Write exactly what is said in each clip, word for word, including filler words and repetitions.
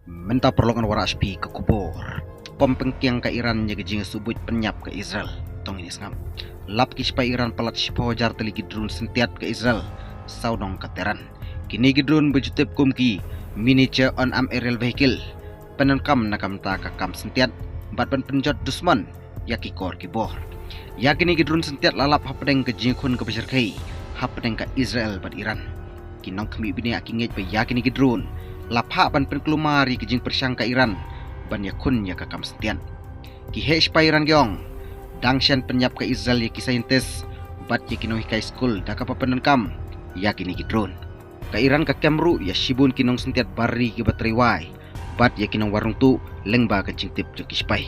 Mynta paralok ngan wanrah sha phi ka khubor. Pom pynkiang ka Iran ïa ka jingsubuit pynïap ka Israel. Tang ïa sngap. Lap ki sipai Iran palat shiphew hajar tylli ki drone syntiat ka Israel. Sawdong ka Tehran. Kine ki drone ba ju tip kum ki miniature unarmed aerial vehicle. Pyndonkam na ka bynta ka kam syntiat bad ban pynjot dusmon ïa ki kor ki bor. Ïa kine ki drone syntiat la lap hapdeng ka jingkhun kaba shyrkhei hapdeng ka Israel bad Iran. Ki nongkhmih bniah ki ngeit ba ïa kine ki drone la phah ban pynkulmar ïa ki jingpyrshang ka Iran ban ïakhun ïa ka kam syntiat. Ki heh sipai Iran ki ong, dang shen pynïap ka Israel ïa ki scientist bad ïa ki nonghikai skul da kaba pyndonkam ïa kine ki drone. Ka Iran ka kem ruh ïa shibun ki nongsyntiat bar ri kiba trei wai bad ïa ki nongwar rungtuh lyngba ka jingtip jong ki sipai.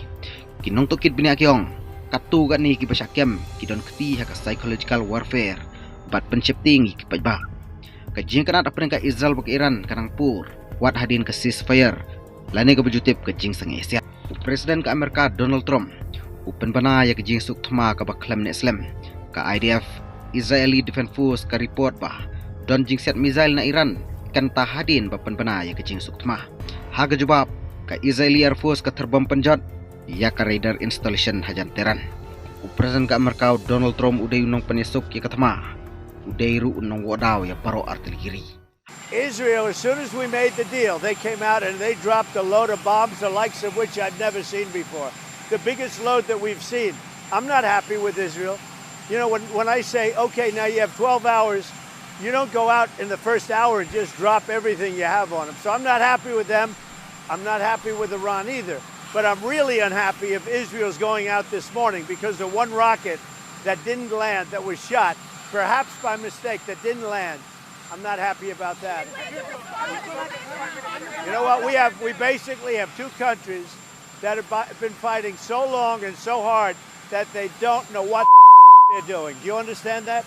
Ki nongtohkit bniah ki ong, katto katne kiba shah kem ki don kti ha ka psychological warfare bad pynsheptieng ïa ki paidbah. Ka jingkynad hapdeng ka Israel bad ka Iran ka nang pur wat hadien ka ceasefire lane kaba ju tip ka jingsangeh siat. U President ka Amerika Donald Trump u pynbna ïa ka jingsuk thma kaba khlem neh slem. Ka I D F, Israeli Defense Force, ka report ba don jingsiat missile na Iran kynta hadien ba pynbna ïa ka jingsuk thma. Ha ka jubab, ka Israeli Air Force ka thyrbom pynjot ïa ka radar installation hajan Tehran. U President ka Amerika u Donald Trump u dei u nongpynïasuk ïa ka thma, u dei ruh u nongwadaw ïa baroh artylli ki ri. Israel, as soon as we made the deal, they came out and they dropped a load of bombs, the likes of which I've never seen before. The biggest load that we've seen. I'm not happy with Israel. You know, when, when I say, okay, now you have twelve hours, you don't go out in the first hour and just drop everything you have on them. So I'm not happy with them. I'm not happy with Iran either. But I'm really unhappy if Israel's going out this morning because the one rocket that didn't land, that was shot, perhaps by mistake, that didn't land, I'm not happy about that. You know what? We have, we basically have two countries that have bi- been fighting so long and so hard that they don't know what they're doing. Do you understand that?